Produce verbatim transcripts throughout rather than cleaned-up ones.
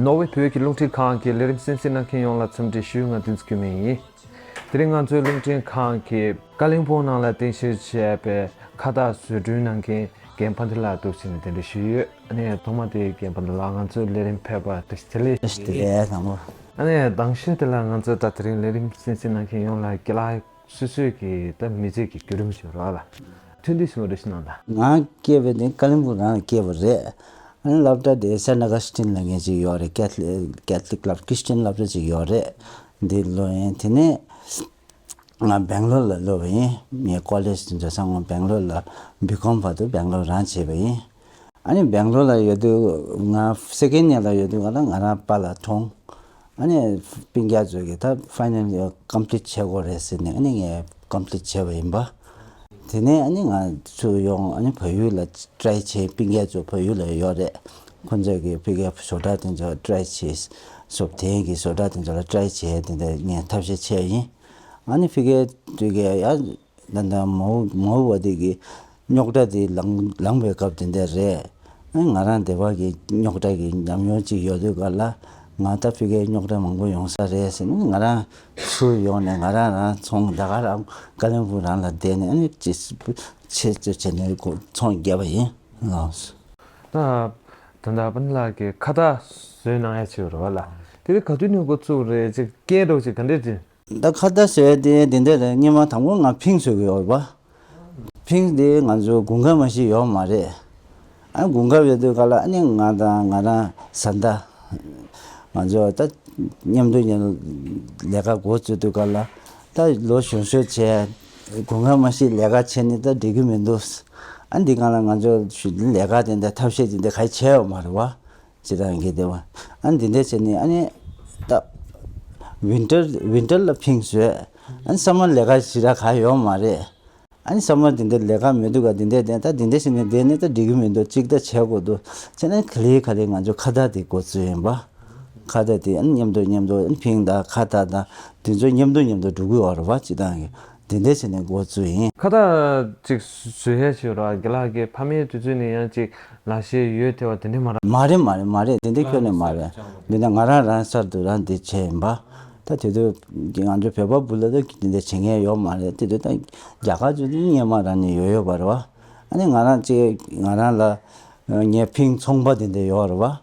ནོར་ཝེ་བོད་ཀྱི་རླུང་འཕྲིན་ཁང་གི་ལས་རིམ་གསན་གཟིགས་གནང་མཁན་ཡོངས་ལ་འཚམས་འདྲི་ཞུ། ང་བསྟན་འཛིན་སྐྱོད་མེད་ཡིན། དེ་རིང་ང་ཚོའི་རླུང་འཕྲིན་ཁང་གིས་ཀ་ལིང་སྤུང་ནང་ལ་རྟེན་གཞི་བྱས་པའི་ཁ་བཏགས་བཟོ་སྐྲུན་གནང་མཁན་རྒན་ཕ་དྷི་ལགས་འདུག་ཟེར་ནས་གདན་འདྲེན་ཞུས་ཡོད། ཨ་ནི་ཐོག་མ་དེ་རྒན་ཕ་དྷི་ལགས་ང་ཚོའི་ལས་རིམ་ཕེབས་པར་བཀྲ་ཤིས་བདེ་ལེགས། བཀྲ་ཤིས་བདེ་ལེགས་དང་པོ། ཨ་ནི་དང་ཤོས་དེ་ལ་ང་ཚོ་ད་དེ་རིང་ལས་རིམ་གསན་གཟིགས་གནང་མཁན་ཡོངས་ལ་རྒན་ལགས་སོ་སོའི་གི་ད་མི་ཚེ་གི་བརྒྱུད་རིམ་ཞིག་རོགས་ལ་ཐུང་ཐུང་ཞིག་ངོ་སྤྲོད་ཞིག་གནང་དང་། ང་སྐྱེས་པ་དེ་ཀ་ལིང་སྤུང་རང་ལ་སྐྱེས་པ་རེད། ཨ་ནི་སློབ་གྲྭ་དེ་སེན་ཊ་ཨ་ག་སི་ཊིན་ལབ་མཁན་ཅིག་ཡོད་རེད། ཀེ་ཐི་ལིག་ཀེ་ཐི་ལིག་ཀླབ་ཁྲི་སི་ཊན་སློབ་གྲྭ་ཅིག་ཡོད་རེད། འདི་སློབ་ཡིན། དེ་ནས་ང་སྦེང་ལོར་ལ་སློབ་པ་ཡིན། ངའི་ཀོ་ལེཇ་དེ་ཚོ་ཚང་མ་སྦེང་ལོར་ལ་བི་ཀོམ་བར་དུ་སྦེང་ལོར་རང་བྱས་པ་ཡིན། ཨ་ནི་སྦེང་ལོར་ལ་ཡོད་དུས་ང་སེ་ཀེན་ཌི་ཡར་ལ་ཡོད་དུས་ང་ལ་ང་རང་པཱ་ལགས་མཐོང་། ཨ་ནི་སྤུན་ཀྱག་ཚོས་ཀྱིས་ད་ཕའི་ནལ་ཡར་ཀམ་པི་ལིཊ་བྱེད་དགོས་རེད་ཟེར་ནས། ཨ་ནི་ངས་ཀམ་པི་ལིཊ་བྱས་པ་ཡིན་པ། དེ་ནས་ཨ་ནི་ང་ཚུར་ཡོང་། ཨ་ནི་བལ་ཡུལ་ལ་ཊི་རའི་བྱས། སྤུན་ཀྱག་ཚོ་བལ་ཡུལ་ལ་ཡོད་རེད། ཁོང་ཚོས་ཀྱིས་ཕ་གིའི་བཟོ་གྲྭ་དེ་ཚོ་ཊི་རའི་བྱས། བཟོ་དེང་གི་བཟོ་གྲྭ་དེ་ཚོ་ལ་ཊི་རའི་བྱས། དེ་འདྲ་ངས་ཐབས་ཤེས་བྱས་ཡིན། ཨ་ནི་ཕ་གིའི་དུས་ཀྱི་ཡ། ད་ལྟ་མའོ་མའོ་བ་དེ་གི་རྙོག་དྲ་དེ་ལངས་ལངས་པའི་སྐབས་དེ་འདྲ་རེད། ཨ་ང་རང་སྡེ་བ་གི་རྙོག་དྲ་གི་ཉམས་མྱོང་ཅིག་ཡོད་དུས་ག་ལ། ང་ད་ཕ་གིའི་རྙོག་དྲ་མང་པོ་ཡོང་ས་རེད་ཟེར་ནས། ང་རང་ཚུར་ཡོང་ནས་ང་རང་རང་ཚོང་ད་ག་རང་ཀ་ལིང་སྤུང་རང་ལ་བསྡད་ནས། ཨ་ནི་ཅི་ཆེ་ཆེ་བྱས་ནས་ཚོང་བརྒྱབ་པ་ཡིན། ལགས། ད་ད་ལྟ་པཱ་ལགས་ཀྱིས་ཁ་བཏགས་བཟོས་གནང་ཡ་ཅིག་ཡོད་རེད་པ་ལགས། དེ་དུས་ག་དུས་ནས་འགོ་བཙུགས་རེད། ཅིག་སྐད་འདྲ་ཅིག་ག་འདྲས་ཅིག་ད་ཁ་བཏགས་བཟོས་དེ་འདི་འདྲ་རེད། སྔོན་མ་དང་པོ་ང་ཕིང་བཟོ་གི་ཡོད་རེད་པ། ཕིང་དེ་ང་ཚོ་དགུན་ཁ་མ་གཞི་ཡོད་མ་རེད། ཨ་དགུན་ཁ་ཡོད་དུས་ག་ལ། ཨ་ནི་ང་དང་ང་རང་བཟའ་ཟླ་ང་ཚོ་ད་མཉམ་དུ་མཉམ་ལས་ཀ་འགོ་བཙུགས་དུས་ག་ལ། ད་ལོ་གཞོན་གཞོན་བྱས་དགུན་ཁ་མ་གཞི་ལས་ཀ་བྱས་ནས་ད་འགྲིག་གི་མི་འདུག་ཨ་འདི་ག་ལ་ང་ཚོ་ལས་ཀ་དེ་འདྲ་ཐབས་ཤེས་དེ་འདྲ་ག་བྱས་ཡོད་མ་རེད་པ། ཅི་ལྟར་ཡིན་གྱི་བདེ་བ། ཨ་ནི་འདི་འདྲ་བྱས་ནས། ཨ་ནི་ད་ཝིན་ཊར་ཝིན་ཊར་ལ་ཕིང་བཟོས། ཨ་ནི་སམ་མར་ལས་ཀ་ཞེ་དྲག་ག་ཡོད་མ་རེད། ཨ་ནི་སམ་མར་འདི་འདྲ་ལས་ཀ་མེད་དུས་ག་འདི་འདྲ་བསྡད། ད་འདི་འདྲ་བྱས་ནས་བསྡད་ནས་ད་འགྲིག་གི་མི་འདུག་ཅིག་ད་བྱེད་དགོས་འདུག་བྱས་ནས་ག་ལེ་ག་ལེ་ང་ཚོ་ཁ་བརྡ་དེ་འགོ་བཙུགས་ཡིན་པ། ཁ་བརྡ་དེ་ཨ་ནི་མཉམ་དུ་མཉམ་དུ། ཨ་ནི་ཕིང་དང་ཁ་བརྡ་དང་དེ་ཚོ་མཉམ་དུ་མཉམ་དུ་འགྲོ་གི་ཡོད་རེད་པ། ཅི་ལྟར་ཡིན། དེ་འདྲ་བྱས་ནས་འགོ་བཙུགས་ཡིན། ཁ་བརྡ་ཅིག་བཟོ་ཡས་ཞིག་ར། རྒན་ལགས་ཀྱི་ཕ་མེས་དུས་ཚོད་ནས་ཡང་ཅིག་ལག་ཤེས་ཡོད་དེ་བ་དེ་འདྲ་མ་རེད། མ་རེད་མ་རེད་མ་རེད། དེ་འདྲ་ཁྱོན་ནས་མ་རེད། འདི་ནས་ང་རང་རང་གསར་དུ་རང་འདི་བྱས་ཡིན་པ། ད་དེ་དུས་ང་ཚོ་བོད་པ་བུ་ལ་ད་འདི་འདྲ་བྱེད་མཁན་ཡོད་མ་རེད། དེ་དུས་ད་རྒྱ་གར་ཚོ་དེ་སྔོན་མ་རང་ནས་ཡོད་ཡོད་པ་རེད་བ། ཨ་ནི་ང་རང་ཅིག་ང་རང་ལ་ངའི་ཕིང་ཚོང་པ་དེ་འདྲ་ཡོད་རེད་བ།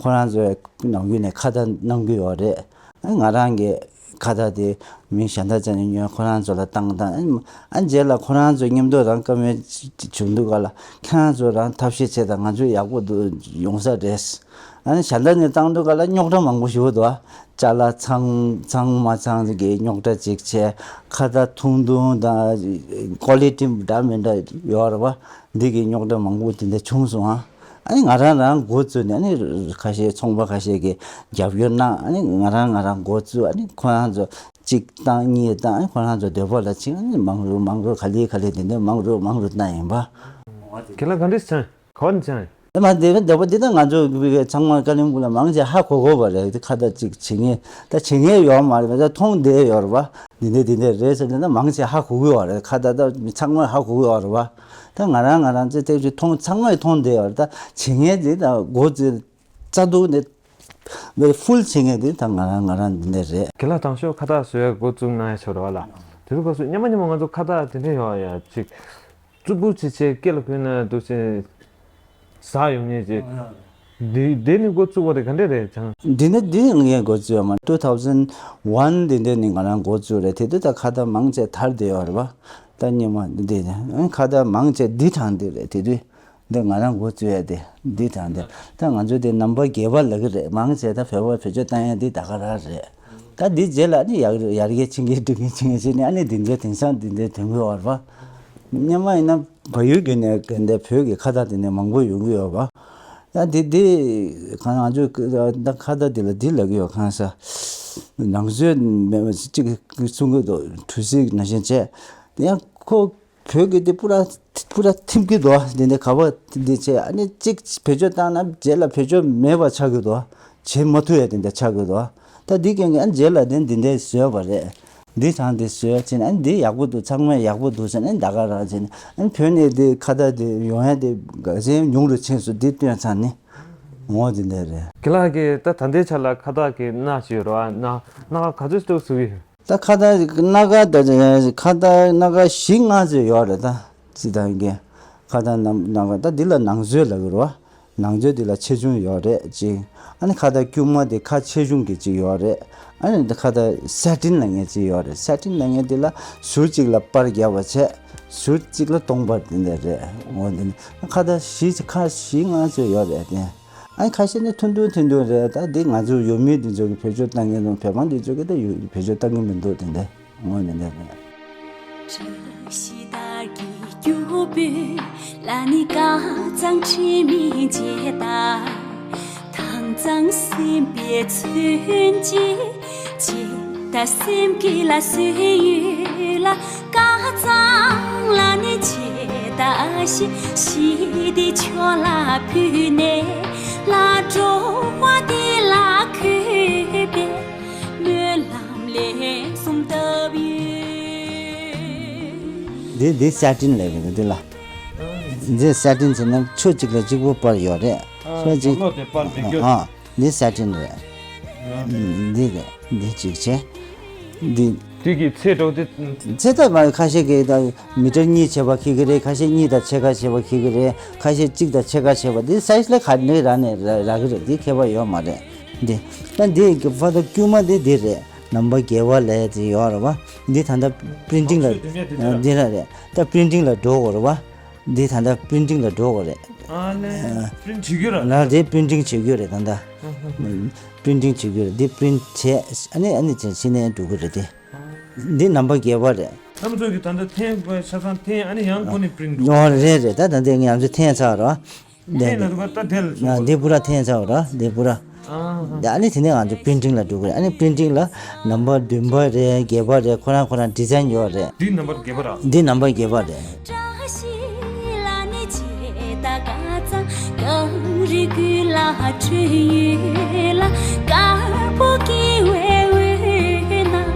ཁོ་རང་ཚོའི་ནམ་རྒྱུན་ནས་ཁ་བརྡ་གནང་གི་ཡོད་རེད། ཨ་ང་རང་གི་ཁ་བརྡ་དེ་མི་གཞན་དག་ཅག་ནས་ཉོས། ཁོ་རང་ཚོ་ལ་བཏང་བཏང་། ཨ་ཨ་རྗེས་ལ་ཁོ་རང་ཚོ་མཉམ་དུ་རང་བཀའ་མོལ་བྱུང་དུས་ག་ལ། ཁྱེད་རང་ཚོ་རང་ཐབས་ཤེས་བྱེད་དང་། ང་ཚོ་ཡག་པོ་འདུག་ཡོང་ས་རེད། ཨ་ནི་གཞན་དག་ནས་བཏང་དུས་ག་ལ་རྙོག་དྲ་མང་པོ་ཞིག་འདུག་ཅ་ལག་ཚང་ཚང་མ་ཚང་གི་རྙོག་དྲ་ཅིག་བྱས། ཁ་བརྡ་ཐུང་ཐུང་དང་ཀོ་ལི་ཊི་འདྲ་མི་འདྲ་ཡོད་རེད་བ། འདི་གི་རྙོག་དྲ་མང་པོ་དེ་འདྲ་བྱུང་སོང་ཨ། ཨ་ནི་ང་རང་རང་འགོ་བཙུགས་ནས། ཨ་ནི་ཁ་ཤས་ཚོང་པ་ཁ་ཤས་ཀྱིས་རྒྱབ་སྐྱོར་གནང་། ཨ་ནི་ང་རང་ང་རང་འགོ་བཙུགས། ཨ་ནི་ཁོ་རང་ཚོ་གཅིག་བཏང་གཉིས་བཏང་། ཨ་ནི་ཁོ་རང་ཚོ་སྡེ་བ་ལ་ཕྱིན། ཨ་ནི་མང་རུ་མང་རུ་ག་ལེ་ག་ལེ་དེ་འདྲ་མང་རུ་མང་རུ་བཏང་ཡིན་པ། ཁྱེད་ལ་ག་འདྲས་བྱུང་། ག་འདྲས་བྱུང་། ཨ་མ་དེ་བས་སྡེ་བ་འདི་ད་ང་ཚོ་ཚང་མ་ཀ་ལིང་སྤུང་ལ་མང་ཆེ་ཧ་གོ་གོ་བ་རེད། ཁ་བརྡ་ཅིག་བྱེད་མཁན་ད་བྱེད་མཁན་ཡོད་མ་རེད་པ། ད་མཐོང་བསྡད་ཡོད་རེད་པ། འདི་འདྲ་འདི་འདྲ་རེད་ཟེར་ནས་ད་མང་ཆེ་ཧ་གོ་གི་ཡོད་རེད། ཁ་བརྡ་ད་ཚང་མ་ཧ་གོ་གི་ཡོད་རེད་པ། ད་ང་རང་ང་རང་ཚེ་ཐེངས་ཅིག་མཐོང་། ཚང་མས་མཐོང་བསྡད་ཡོད་རེད། ད་བྱེད་མཁན་དེ་ད་འགོ་ཚུགས་རྩ་འདུག་ནས་ཕུལ་བྱེད་མཁན་དེ་ད་ང་རང་ང་རང་འདི་འདྲ་རེད། རྒན་ལགས་དང་ཤོག་ཁ་བརྡ་བཟོ་ཡ་འགོ་བཙུགས་གནང་ཡ་ཆོག་རེད་པ་ལགས། དེ་ཚོ་ག་སུ་སྔོན་མ་སྔོན་མ་ང་ཚོ་ཁ་བརྡ་དེ་འདྲ་ཡོད་ཡ་ཅིག་རྩུབ་པོ་ཆེ་ཆེ་སྐེ་ལ་གོན་ན་འདུག་སེ་ཟ་ཡོང་ངེས་ཅིག་འདི་འདི་ནི་འགོ་བཙུགས་པ་རེད། ག་འདྲས་རེད་བྱང་། འདི་ནི་འདི་ངས་འགོ་བཙུགས་ཡོད་མ། two thousand one འདི་འདྲས་ནི་ང་རང་འགོ་བཙུགས་རེད། དེ་དུས་ད་ཁ་བརྡ་མང་ཆེ་དར་བསྡད་ཡོད་རེད་པ། ད་སྔོན་མ་འདི་འདྲས་ཁ་བརྡ་མང་ཆེ་འདི་དང་འདི་རེད། དེ་དུས་འདི་ང་རང་འགོ་བཙུགས་ཡ་དེ་འདི་དང་འདི། ད་ང་ཚོ་དེ་རྣམ་པ་རྒྱས་པ་ལབ་ཀྱི་རེད། མང་ཆེ་ད་བོད་པ་བེད་སྤྱོད་བཏང་ཡ་འདི་ད་ག་རང་རེད། ད་འདི་རྗེས་ལ་ནི་ཡར་ཡར་རྒྱས་ཕྱིན་གྱི་འགྲོ་གི་ཕྱིན་གྱི་ཕྱིན་ནས། ཨ་ནི་འདི་འདྲས་དེང་སང་འདི་འདྲས་ཐོན་གྱི་ཡོད་རེད་པ། སྔོན་མ་ཡིན་ན་བལ་ཡུལ་བརྒྱུད་ནས་འདི་བོད་ཀྱི་ཁ་བརྡ་དེ་ནས་མང་པོ་ཡོང་གི་ཡོད་པ། ཡང་འདི་འདི་གང་ང་ཚོས་ད་ཁ་བརྡ་འདི་ལ་འདི་ལབ་ཀྱི་ཡོད། གང་ཟེར་ནང་ཆོས་མེད་པ་གཅིག་གསུང་གི་འདུག་གྲོས་གཞི་ནང་བཞིན་བྱས། ཡང་ཁོ་བོད་ཀྱི་འདི་པུ་ར་པུ་ར་ཐིམ་གྱི་འདུག་འདི་འདི་ག་བ་འདི་བྱས་ཨ་ནི་གཅིག་བེད་སྤྱོད་བཏང་ན་རྗེས་ལ་བེད་སྤྱོད་མེད་པ་ཆགས་ཀྱི་འདུག་བྱེད་མ་ཐུབ་ཡ་འདི་འདི་ཆགས་ཀྱི་འདུག་ད་འདི་རྐྱེན་གྱིས་ཨ་རྗེས་ལ་འདི་འདི་འདི་བཟོས་པ་རེད། འདི་དང་འདི་བཟོས་ཕྱིན་ཨ་འདི་ཡག་པོ་འདུག་ཚང་མས་ཡག་པོ་འདུག་ཟེར་ནས་ད་ག་རང་ཕྱིན་ཨ་བོད་ནས་འདི་ཁ་བརྡ་འདི་ཡོང་ཡ་འདི་ག་ཚད་ཉུང་རུ་ཕྱིན་སོང་། འདི་སྟོན་ཚར་ནི་ངོ་འདི་འདི་རེད། ཁྱེད་ལགས་ཀྱིས་ད་ད་ལྟའི་ཆ་ལ་ཁ་བརྡ་གི་སྣ་ཞིག་ཡོད་རེད་བ། སྣ་སྣ་ཁ་ག་ཚོད་ཅིག་བཟོ་གི་ཡོད། ད་ཁ་བརྡ་སྣ་ཁ་ད་ཁ་བརྡ་སྣ་ཁ་བཞི་ལྔ་ཙམ་ཡོད་རེད། ད་ཅི་ད་གི་ཁ་བརྡ་སྣ་སྣ་ཁ་ད་འདི་ལ་ནང་ཆོས་ལབ་ཀྱི་རེད་བ། ནང་ཆོས་འདི་ལ་ཆེ་ཆུང་ཡོད་རེད་ཅིག་ཨ་ནི་ཁ་བརྡ་དཀྱུས་མ་དེ་ཁ་ཆེ་ཆུང་གི་ཅིག་ཡོད་རེད། ཨ་ནི་ཁ་བརྡ་ས་ཊིན་ལབ་མཁན་ཅིག་ཡོད་རེད། ས་ཊིན་ལབ་མཁན་དེ་ལ་ཟུར་གཅིག་ལ་པར་བརྒྱབ་པ་བྱས་ཟུར་གཅིག་ལ་སྟོང་པར་དེ་འདྲ་རེད། འོ་འདི་ནི་ཁ་བརྡ་བཞི་ཁ་བཞི་ལྔ་ཙམ་ཡོད་རེད་དེ། ཨ་ནི་ཁ་ཤས་ནི་ཐུང་ཐུང་ཐུང་ཐུང་རེད། ད་འདི་ང་ཚོ་ཡུལ་མི་འདི་ཚོ་གི་བེད་སྤྱོད་བཏང་མཁན་དང་བོད་པ་འདི་ཚོ་གི་ད་ཡུ་བེད་སྤྱོད་བཏང་གི་མི་འདུག་དེ་འདྲ། ངོ་ནས་ནས་རེད། བཀྲ་ཤིས་དར་གྱི་སྐྱུག་པོས་ལ་ནི་དཀར་གཙང་དྲི་མེད་བྱེད་དར། དྭངས་གཙང་སེམས་དཔའི་མཚོན་བྱེད་བྱེད་དར། སེམས་ཀྱི་ལ་སོས་ཡུལ་ལ་དཀར་གཙང་ལ་ནི་བྱེད་དར་ཞེས་ཞི་བདེ་ཕྱོགས་ལ་ཕུལ་ནས་ལ་འགྲོ་བ་དེ་ལ་གུས་པས། སྨོན་ལམ་ལན་གསུམ་བཏབ་ཡོད། འདི་འདི་ས་ཊིན་ལབ་ཀྱི་འདུག་འདི་ལ། འདི་ས་ཊིན་ཟེར་ན་ཕྱོགས་གཅིག་ལ་གཅིག་པོ་པར་ཡོད་རེད། ཕྱོགས་གཅིག་ལོགས་དེ་པར་མི་འགྱུར། ཨ་འདི་ས་ཊིན་རེད། འདི་རེད། འདི་གཅིག་བྱས། འདི། དེ་གི་ཚད་འགྲོ་དེ། ཚད་ད་མ་ཁ་ཤས་ཀྱིས་ད་མི་ཊར་གཉིས་བྱས་པ་ཁེགས་ཀྱི་རེད། ཁ་ཤས་གཉིས་དང་ཕྱེད་ཀ་བྱས་པ་ཁེགས་ཀྱི་རེད། ཁ་ཤས་གཅིག་དང་ཕྱེད་ཀ་བྱས་པ་འདི་སའི་ཛི་ལ་ག་ནས་རག་ནས་རག་གི་རེད། འདི་ཁྱད་པར་ཡོད་མ་རེད། འདི། ད་འདི་གི་ཕ་ད་དཀྱུས་མ་འདི་འདི་རེད། ནམ་པ་བརྒྱད་པ་ལས་ཅིག་ཡོད་རེད་བ། འདི་ད་ལྟ་པི་རིན་ཊིང་ལ། ནང་ཆོས་དེ་ནས་དེ་འདྲ། འདི་ར་རེད། ད་པི་རིན་ཊིང་ལ་འགྲོ་དགོས་རེད་བ། འདི་ད་ལྟ་པི་རིན་ཊིང་ལ་འགྲོ་དགོས་རེད། ཨ་ནི་པི་རིན་ཊི་བྱེད་རྒྱུ་ར། ལ་དེ་པི་རིན་ཊིང་བྱེད་རྒྱུ་རེད་ད་ལྟ། པི་རིན་ཊིང་བྱེད་རྒྱུ་རེད། འདི་པི་རིན་ཊི་བྱས་ཨ་ནི་ཨ་ནི་བྱས་ཕྱི་ནས་འགྲོ་གི་རེད་དེ། འདི་ནམ་པ་བརྒྱད་པ་རེད། ཁམས་ཚོ་གི་ད་ལྟ་འཐེན་དགོས་ཆ་ཚང་འཐེན་ཨ་ནི་ཡང་ཁོ་ནི་པི་རིན་ཊི་འགྲོ། ཨོ་རེད་རེད། ད་ད་ལྟ་ང་ཚོ་འཐེན་ཚར་རོ། འཐེན་ལ་རུ་བ་ད་དེ་ལ་ཞུ། འདི་པུ་ར་འཐེན་ཚར་རོ། འདི་པུ་ར། ཨ་ཧ། ཨ་ནི་དེ་ནས་ང་ཚོ་པི་རིན་ཊིང་ལ་འགྲོ་དགོས་རེད། ཨ་ནི་པི་རིན་ཊིང་ལ་ནམ་པ་བདུན་པ་རེད། བརྒྱད་པ་རེད། ཁོ་རང་ཁོ་རང་ཌི་ཛའིན་ཡོད་རེད། འདི་ནམ་པ་བརྒྱད་པ་ར། འདི་ནམ་པ་བརྒྱད་པ་རེད། བཀྲ་ཤིས་ལ་ནི་བྱེད་དར་དཀར་གཙང་གངས་རི་ཀུན་ལ་འཕྲོས་ཡུལ་ལ་དཀར་པོ་སྐྱེ་བའི་འོད་སྣང་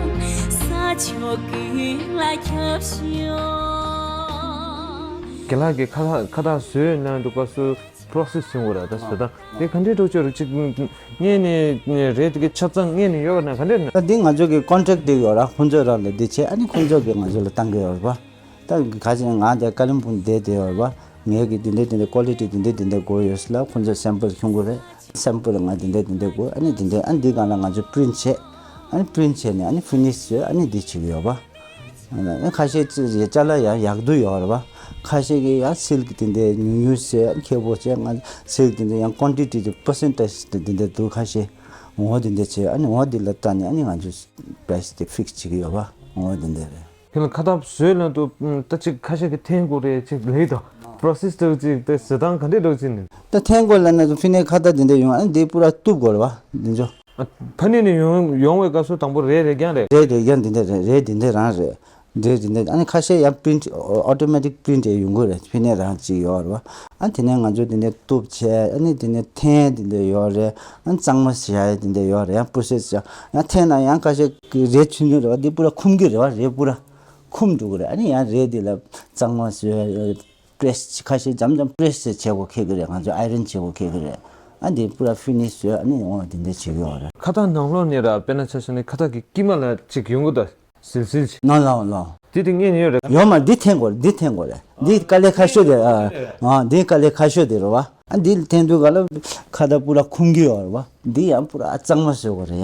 ས་ཕྱོགས་ཀུན་ལ་ཁྱབ་ཤོག་རྒན་ལགས་ཀྱིས་ཁ་ཁ་བཏགས་བཟོས་གནང་འདུག་པ་སུ་པྲོ་སེ་སི་བྱུང་བ་རེད། ད་བཟོ་སྟངས་དེ་ག་འདྲས་འགྲོ་ཆོག་རེད། ཅིག་སྔས་ནས་རེད་དེ་གི་ཆ་ཚང་སྔས་ནས་ཡོད་པ་ན་ག་འདྲས་ན། ད་འདི་ང་ཚོ་གི་ཀོན་ཊེག་དེ་ཡོད་ར། ཁོང་ཚོས་རང་ལ་འདི་བྱས་ཨ་ནི་ཁོང་ཚོ་གིས་ང་ཚོ་ལ་བཏང་གི་ཡོད་རེད་པ། ད་ག་ཅིག་ང་དེ་ཀ་ལིམ་པོང་བསྡད་དེ་ཡོད་རེད་པ། ངས་གི་འདི་འདྲས་འདི་འདྲས་ཀོ་ལི་ཊི་འདི་འདྲས་འདི་འདྲས་དགོས་ཡོད་ཟེར་ལ་ཁོང་ཚོས་སེམ་པལ་ཁྱོང་གི་རེད། སེམ་པལ་ང་འདི་འདྲས་འདི་འདྲས་དགོས་ཨ་ནི་འདི་འདྲས་ཨ་ནི་འདི་སྒང་ལ་ང་ཚོས་པི་རིན་ཊི་བྱས་ཨ་ནི་པི་རིན་ཊི་བྱས་ནས་ཨ་ནི་ཕི་ནིཤ་བྱས་ཨ་ནི་འདི་བྱེད་ཀྱི་ཡོད་པ། ཁ་ཤས་ཅི་ཅ་ལག་ཡང་ཡག་སྡུག་ཡོད་རེད་བ། ཁ་ཤས་ཀྱིས་ཡང་སིལ་ཀི་དེ་འདྲའི་ཉུང་ཉུང་བྱས་ཁེ་པོ་བྱས་ང་སིལ་ཀི་དེ་འདྲ་ཡང་ཀོན་ཊི་ཊི་དེ་པར་སེན་ཊེ་ཇི་དེ་འདྲ་འདུག་ཁ་ཤས་ངོ་དེ་འདྲ་བྱས་ཨ་ནི་ངོ་དེ་ལ་ལྟ་ནས་ཨ་ནི་ང་ཚོས་པི་རའི་སི་དེ་ཕིག་སི་བྱེད་ཀྱི་ཡོད་བ། ངོ་དེ་འདྲ་རེད། ཁྱེད་ལ་ཁ་བཏགས་བཟོས་ལ་འདུག་ད་ཅིག་ཁ་ཤས་ཀྱིས་འཐེན་དགོས་རེད་ཅིག་ལེགས་དང་པྲོ་སེ་སི་དེ་ཅིག་དེ་བཟོ་སྟངས་ག་འདྲས་འགྲོ་ཅིག་ནི། ད་འཐེན་དགོས་ལབ་ན་ཚོ་ཕི་ནས་ཁ་བཏགས་དེ་འདྲ་ཡོང་ཨ་ནི་དེ་པུ་ར་གཏུབ་དགོས་རེད་བ་འདི་ཚོ། ཨ། ཕ་ནས་ནས་ཡོང་ཡོང་བའི་སྐབས་སུ་དང་པོ་རས་རས་རྐྱང་རེད། རས་རས་རྐྱང་འདི་འདྲ་རེད། རས་འདི་འདྲ་རང་རེད། རས་འདི་འདྲ་ཨ་ནི་ཁ་ཤས་ཡང་པི་རིན་ཊི་ཨོ་ཊོ་མེ་ཊིག་པི་རིན་ཊི་ཡོང་གི་རེད། ཕ་ནས་རང་ཅིག་ཡོད་རེད་བ། ཨ་དེ་ནས་ང་ཚོ་འདི་འདྲ་གཏུབ་བྱས་ཨ་ནི་འདི་འདྲ་འཐེན་འདི་འདྲ་ཡོད་རེད། ཨ་ནི་གཙང་མ་བྱས་འདི་འདྲ་ཡོད་རེད། ཡང་པུ་སེ་སི་ཡང་འཐེན་ན་ཡང་ཁ་ཤས་རས་ཆུང་ཆུང་རེད་བ། འདི་པུ་ར་འཁུམ་གི་རེད་བ། རས་པུ་ར་འཁུམ་འགྲོ་གི་རེད། ཨ་ནི་ཡང་རས་འདི་ལ་གཙང་མ་བྱས། པི་རེ་སི་ཁ་ཤས་འཇམ་འཇམ་པི་རེ་སི་བྱེད་དགོས་ཁེལ་གི་རེད། ང་ཚོས་ཨའི་རན་བྱེད་དགོས་ཁེལ་གི་རེད། ཨ་འདི་པུ་ར་ཕི་ནིཤ་བཟོས་ཨ་ནི་འོ་འདི་འདྲ་བྱེད་ཀྱི་ཡོད་རེད། ཁ་བཏགས་ནང་ལོགས་ནས་ར་དཔེར་ན་ཆ་བཞག་ན་ཁ་བཏགས་ཀྱི་དཀྱིལ་མ་ལ་ཅིག་ཡོང་གི་འདུག་ཟིལ་ཟིལ་ཅིག་ནང་ལོགས་ལོགས། འདི་དེ་ངས་ཉོས་རེད། ཡོད་མ་འདི་འཐེན་དགོས་རེད། འདི་འཐེན་དགོས་རེད། འདི་དཀའ་ལས་ཁག་ཤོས་དེ་ཨ་ཨ་འདི་དཀའ་ལས་ཁག་ཤོས་དེ་རེད་བ། ཨ་འདི་འཐེན་དུས་ག་ལ་ཁ་བཏགས་པུ་ར་འཁུམ་གི་ཡོད་རེད་བ། འདི་ཡང་པུ་ར་ཨ་གཙང་མ་བཟོ་དགོས་རེད་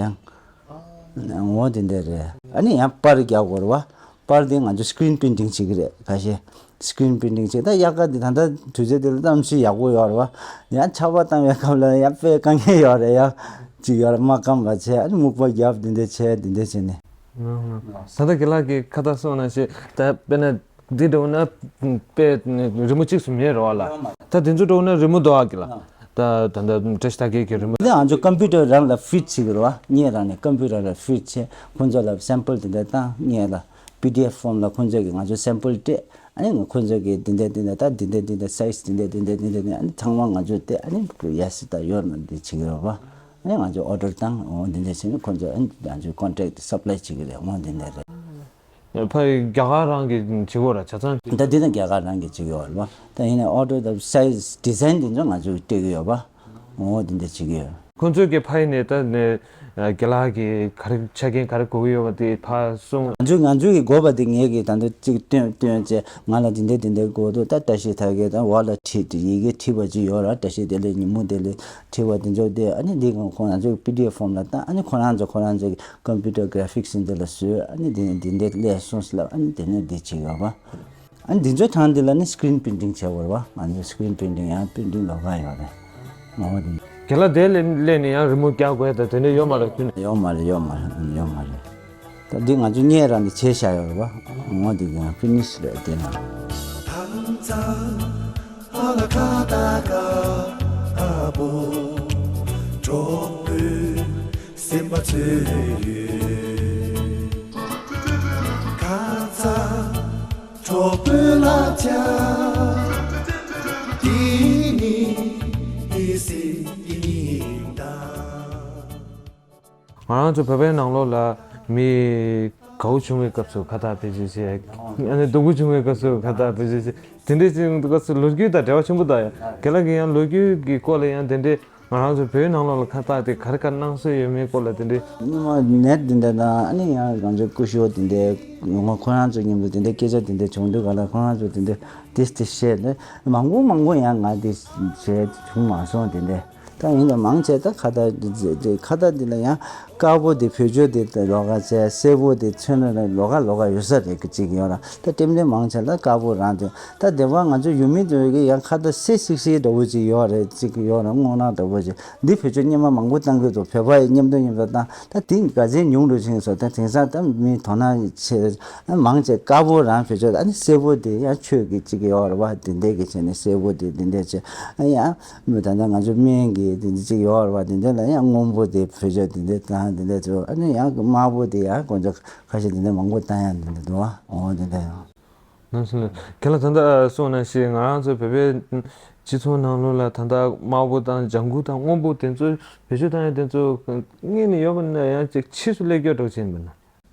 ཡང་། འོ་དེ་འདྲ་རེད། ཨ་ནི་ཡང་པར་རྒྱག་དགོས་རེད་བ། པར་དེ་ང་ཚོ་སི་ཀི་རིན་པི་རིན་ཊིང་བྱེད་ཀྱི་རེད་ཁ་ཤས། སི་ཀི་རིན་པི་རིན་ཊིང་བྱེད་ད་དབྱར་ཁ་འདི་ད་ལྟ་དུས་ཚོད་དེ་ལ་གནམ་གཤིས་ཡག་པོ་ཡོད་རེད་བ། ཡང་ཆར་པ་བཏང་བའི་སྐབས་ལ་ཡང་དཔེ་དཀའ་ངལ་ཡོད་རེད་ཡ། ཅིག་ཡོད་རེད་མ་སྐམ་པ་བྱས་ཨ་ནི་སྨུག་པ་བརྒྱབ་འདི་འདྲ་བྱས་འདི་འདྲ་བྱས་ནས། ད་ལྟ་རྒན་ལགས་ཀྱིས་ཁ་བཏགས་གསུངས་ནང་བཞིན་ད་དཔེར་ན་འདི་འདྲ་བོ་ན་དཔེ་རི་མོ་གཅིག་སུ་མེད་རེད་བ་ལ། ད་འདི་ཚོ་འདྲ་བོ་ན་རི་མོ་འདུག་ཨ་གི་ལ། ད་ད་ད་བཀྲ་ཤིས་ད་གའི་གི་རི་མོ། འདི་ང་ཚོ་ཀམ་པུ་ཊར་རང་ལ་ཕིཌ་བྱེད་ཀྱི་རེད་བ། ངས་རང་ནས་ཀམ་པུ་ཊར་ལ་ཕིཌ་བྱས། ཁོང་ཚོ་ལ་སེམ་པལ་དེ་འདྲ་བཏང་། ངས་ལ་པི་ཌི་ཨེཕ་ཕོམ་ལ་ཁོང་ཚོ་གིས་ང་ཚོ་སེམ་པལ་སྤྲད། ཨ་ནི་ང་ཁོང་ཚོ་གིས་འདི་འདྲ་འདི་འདྲ་ད་འདི་འདྲ་འདི་འདྲ་སའི་ཛི་འདི་འདྲ་འདི་འདྲ་འདི་འདྲ་འདི་འདྲ། ཨ་ནི་ཚང་མ་ང་ཚོ་དེ་ཨ་ནི་ཡ་སི་ད་ཡོད་ན་འདི་བྱེད་ཀྱི་རེད་བ། ཨ་ནི་ང་ཚོ་ཨོ་ཌར་བཏང་། འོ་འདི་འདྲ་བྱས་ནས་ཁོང་ཚོ་ཨ་ནི་ང་ཚོ་ཀོན་ཊེག་སབ་ལའི་བྱེད་ཀྱི་རེད། འོ་འདི་འདྲ་རེད། ཕ་རྒྱ་གར་རང་གིས་བྱེད་དགོས་ར། ཆ་ཚང་། ད་འདི་ན་རྒྱ་གར་རང་གིས་བྱེད་ཀྱི་ཡོད་རེད་བ། ད་ཡིན་ནའི་ཨོ་ཌར་དང་སའི་ཛི་ཌི་ཛའིན་དེ་ཚོ་ང་ཚོས་སྤྲད་ཀྱི་ཡོད་པ། འོ་དེ་འདྲ་བྱེད་ཀྱི་ཡོད། ཁོང་ཚོས་ཀྱི་ཕ་ཡི་ནས་ད་ནས་རྒན་ལགས་ཀྱིས་ག་རེ་ཆ་རྐྱེན་ག་རེ་དགོས་ཀྱི་ཡོད་པ་དེ་ཕར་གསུངས། ང་ཚོས་ང་ཚོས་ཀྱི་དགོས་པ་དེ་ངས་ཀྱིས་ད་ལྟ་གཅིག་སྟོན་སྟོན་བྱས། ང་ལ་དེ་འདྲ་དེ་འདྲ་དགོས་འདུག་ད་བཀྲ་ཤིས་ད་གའི་ད་འོག་ལ་བྲིས་ཏེ་ཡི་གེ་བྲིས་པ་ཅིག་ཡོད་ར། བཀྲ་ཤིས་བདེ་ལེགས་ཉིན་མོ་བདེ་ལེགས་བྲིས་པ་དེ་ཚོ་དེ་ཨ་ནི་འདི་ཁོང་ང་ཚོས་པི་ཌི་ཨེཕ་ཕོམ་ལ་བཏང་། ཨ་ནི་ཁོ་རང་ཚོ་ཁོ་རང་ཚོ་གི་ཀམ་པུ་ཊར་གྷ་ར་ཕིག་སི་འདི་ལ་བཟོས། ཨ་ནི་འདི་ནས་འདི་འདྲ་སླེབས་སོང་ཟེར་ལབ། ཨ་ནི་དེ་ནས་འདི་བྱེད་དགོས་པ། ཨ་ནི་འདི་ཚོའི་ཐང་འདི་ལ་ནི་སི་ཀི་རིན་པི་རིན་ཊིང་བྱེད་དགོས་རེད་བ། ང་ཚོའི་སི་ཀི་རིན་པི་རིན་ཊིང་ཡང་པི་རིན་ཊིང་ལོགས་ཀ་ཡོད་རེད། ངོ་བོ་འདི། རྒན་ལགས་དེ་ལས་སླེབས་ནས་ཡང་རི་མོ་རྒྱག་དགོས་ད་དེ་འདྲ་ཡོད་མ་རེད་ཁྱོད་ནས། ཡོད་མ་རེད། ཡོད་མ་རེད། ཡོད་མ་རེད། ད་འདི་ང་ཚོ་སྔོན་རང་ནས་བྱས་བཞག་ཡོད་རེད་བ། ངོ་འདི་ཡང་ཕི་ནི་ཤི་རེད་དེ་ན། ཁ་ཚ་ཨ་ལ་ཁ་ཏ་ཀ་ཨ་བོ། གྲོགས་པོའི་སེམས་པ་འཚོལ་ཡོད། ཁ་ཚ་གྲོགས་པོའི་ལ་ཆ། འདི་ནི་ཨི་སི་ཨི་ཡིན་ད། ང་རང་ཚོ་བོད་པའི་ནང་ལོགས་ལ་མི་དགའ་བོ་བྱུང་བའི་སྐབས་སུ་ཁ་བཏགས་བེད་སྤྱོད་བྱེད། ཨ་ནི་སྡུག་པོ་བྱུང་བའི་སྐབས་སུ་ཁ་བཏགས་བེད་སྤྱོད་བྱེད། དེ་འདྲའི་ཅིག་སྐབས་སུ་ལོ་རྒྱུས་དང་འབྲེལ་བ་ཆེན་པོ་དང་། རྒན་ལགས་ཀྱིས་ཡང་ལོ་རྒྱུས་ཀྱི་སྐོར་ལ་ཡང་དེ་འདྲའི་ང་རང་ཚོ་བོད་ནང་ལོགས་ལ་ཁ་བཏགས་དེ་ག་རེ་ག་རེ་གནང་སྲོལ་ཡོད་མེད་སྐོར་ལ་དེ་འདྲའི། སྔོན་མ་ནད་དེ་འདྲ་དང་ཨ་ནི་ཡང་ང་ཚོ་སྐུ་ཞབས་དེ་འདྲའི་ངོ་ཁོ་རང་ཚོ་མཉམ་དུ་དེ་འདྲའི་སྐད་ཆ་དེ་འདྲ་བྱུང་དུས་ག་ལ་ཁོ་རང་ཚོ་དེ་འདྲའི་དེ་དེ་བཤད་ནས་མང་པོ་མང་པོ་ཡང་ང་དེ་བྱས་བྱུང་མ་སོང་དེ་འདྲའི། ད་ཡིན་ཀྱང་མང་ཆེ་ད་ཁ་བཏགས་འདི་འདི་ཁ་བཏགས་འདི་ལ་ཡང་དཀར་པོ་འདི་བེད་སྤྱོད་འདི་ལོགས་ཀ་བྱས། སེར་པོ་འདི་མཚོན་ན་ལོགས་ཀ་ལོགས་ཀ་ཡོད་ས་རེད་ཀྱི་ཅིག་ཡོད་ར། ད་ལྟེམ་ལྟེམ་མང་ཆེ་ལ་དཀར་པོ་རང་དེ། ད་དེ་བ་ང་ཚོ་ཡུལ་མི་ཚོ་གི་ཡང་ཁ་བཏགས་སེར་སིག་སིག་འདྲ་བོ་ཅིག་ཡོད་རེད། ཅིག་ཡོད་ར། སྔོ་ནག་འདྲ་བོ་ཅིག་འདི་བེད་སྤྱོད་སྔོན་མ་མང་པོ་བཏང་གི་འདུག་བོད་པ་ཡི་མཉམ་དུ་མཉམ་དུ་བཏང་། ད་དེ་ག་ཚད་ཉུང་རུ་ཕྱིན་སོང་། ད་དེང་སང་ད་མི་དོ་སྣང་ཆེ་མང་ཆེ་དཀར་པོ་རང་བེད་སྤྱོད། ཨ་ནི་སེར་པོ་དེ་ཡང་ཆོས་ཀྱི་ཅིག་ཡོད་རེད་བ། དེ་འདྲས་ཀྱི་བྱས་ནས་སེར་པོ་དེ་དེ་འདྲས་བྱས། ཨ་ཡང་མི་ད་ལྟ་ང་ཚོ་སྨན་གྱི་དེ་འདྲ་ཅིག་ཡོད་རེད་བ། དེ་འདྲ་ལ་ཡང་སྔོན་པོ་དེ་བེད་སྤྱོད་དེ་འདྲ་དང་དེ་འདྲ་ཚོ། ཨ་ནི་ཡང་དམར་པོ་དེ་ཡང་དཀོན་མཆོག་ཁ་ཤས་དེ་འདྲ་མང་པོ་བཏང་ཡང་དེ་འདྲ་འདུག་བ། འོ་དེ་འདྲ་ཡང་། ནང་སེམས་ལ་ཁྱེད་ལ་ད་ལྟ་གསུངས་ནང་བཞིན་ང་རང་ཚོ་བོད་པའི་སྤྱི་ཚོགས་ནང་ལོགས་ལ་ད་ལྟ་དམར་པོ་དང་ལྗང་གུ་དང་སྔོན་པོ་དེ་ཚོ་བེད་སྤྱོད་བཏང་ཡང་དེ་ཚོ་སྔོན་ནས་ཡོད་པ་ན་ཡང་ཅིག་ཕྱིས་སུ་སླེབས་ཀྱི་འགྲོ་བཞིན་པ་ན།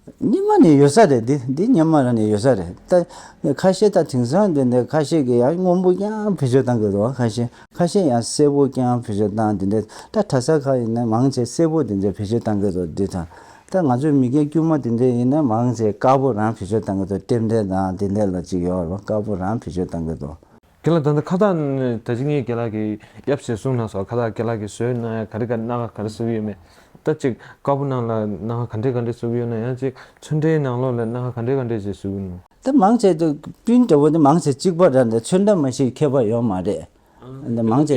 སྔོན་མ་ནས་ཡོད་ས་རེད། འདི་འདི་སྔོན་མ་རང་ནས་ཡོད་ས་རེད། ད་ཁ་ཤས་ད་དེང་སང་འདི་འདི་ཁ་ཤས་ཀྱིས་ཡང་སྔོན་པོ་རྐྱང་བེད་སྤྱོད་བཏང་གི་འདུག་ཁ་ཤས་ཁ་ཤས་ཡང་སེར་པོ་རྐྱང་བེད་སྤྱོད་བཏང་། འདི་འདྲ་ད་གྲྭ་ས་ཁག་ཡིན་ན་མང་ཆེ་སེར་པོ་འདི་འདྲ་བེད་སྤྱོད་བཏང་གི་འདུག་འདི་དང་ད་ང་ཚོའི་མི་སྐྱ་དཀྱུས་མ་འདི་འདྲ་ཡིན་ན་མང་ཆེ་དཀར་པོ་རང་བེད་སྤྱོད་བཏང་གི་འདུག་ལྟེམ་ལྡེ་དང་འདི་འདྲ་ལ་ཅིག་ཡོད་རེད་བ། དཀར་པོ་རང་བེད་སྤྱོད་བཏང་གི་འདུག་རྒན་ལགས། ད་ལྟ་ཁ་བཏགས་ནི་ད་ཅི་ངས་རྒན་ལགས་ཀྱིས་ཡབ་ཞེས་གསུངས་གནང་སོང་། ཁ་བཏགས་རྒན་ལགས་ཀྱིས་བཟོས་གནང་ཡ་ག་རེ་ག་སྣ་ཁ་ག་རེ་བཟོ་གི་ཡོད་མེད། ད་ཅིག་དཀར་པོ་ནང་ལ་སྣ་ཁ་ག་འདྲས་ག་འདྲས་བཟོ་གི་ཡོད་ན། ཡང་ཅིག་ཚོན་ཁྲའི་ནང་ལོགས་ལ་སྣ་ཁ་ག་འདྲས་ག་འདྲས་ཅིག་བཟོ་གི་ཡོད་ན། ད་མང་ཆེ་དུ་པིན་འདྲ་བོ་དེ་མང་ཆེ་གཅིག་པ་རེད། འདི་ཚོན་ཁྲ་མ་གཞི་ཁྱད་པར་ཡོད་མ་རེད། འདི་མང་ཆེ་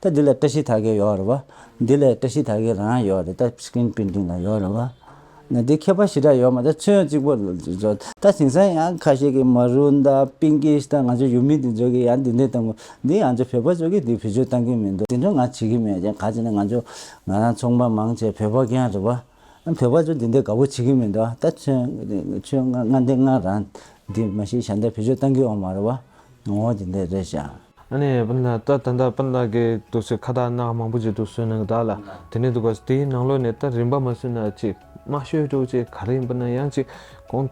ད་འདི་ལ་བཀྲ་ཤིས་དར་རྒྱས་ཡོད་རེད་བ། འདི་ལ་བཀྲ་ཤིས་དར་རྒྱས་རང་ཡོད་རེད། ད་སི་ཀི་རིན་པིན་ཊིང་ལ་ཡོད་རེད་བ། ན་འདི་ཁྱད་པར་ཞེ་དྲག་ཡོད་མ་རེད། ཚོན་གཅིག་པོ་བཟོ། ད་དེང་སང་ཡང་ཁ་ཤས་ཀྱིས་མ་རུན་དང་པིང་ཀིཤ་དང་ང་ཚོ་ཡུལ་མི་འདི་ཚོ་གིས་ཡང་འདི་འདྲ་བཏང་གི། འདི་ང་ཚོ་བོད་པ་ཚོ་གིས་འདི་བེད་སྤྱོད་བཏང་གི་མི་འདུག་འདི་འདྲ་ང་བྱེད་ཀྱི་མེད་ཀྱང་ག་ཅི་ན་ང་ཚོ་ང་རང་ཚོང་པ་མང་ཆེ་བོད་པ་རྐྱང་རེད་བ། བོད་པ་ཚོ་འདི་འདྲ་དགའ་པོ་བྱེད་ཀྱི་མི་འདུག་ད་ཚོན་ཚོན་ལྔ་ལྔ་འདི་ལྔ་རང་འདི་མ་གཞི་གཞན་དག་བེད་སྤྱོད་བཏང་གི་ཡོད་མ་རེད་བ། འོ་འདི་འདྲ་རེད་ཤག་ཨ་ནི་སྤུན་ཟླ་ད་ད་ལྟ་སྤུན་ཟླ་གིས་འདུག་སེ་ཁ་བཏགས་སྣ་ཁ་མང་པོ་ཅིག་འདུག་བཟོས་གནང་གི་འདུག་ལ། དེ་ནས་འདུག་ག་དེའི་ནང་ལོགས་ནས་ད་རིན་པ་མ་བཟོས་ན་ཅིག་དམའ་ཤོས་འདྲ་བོ་ཅིག་ག་རེ་ཡིན་པ་ན་ཡང་ཅིག་གོང་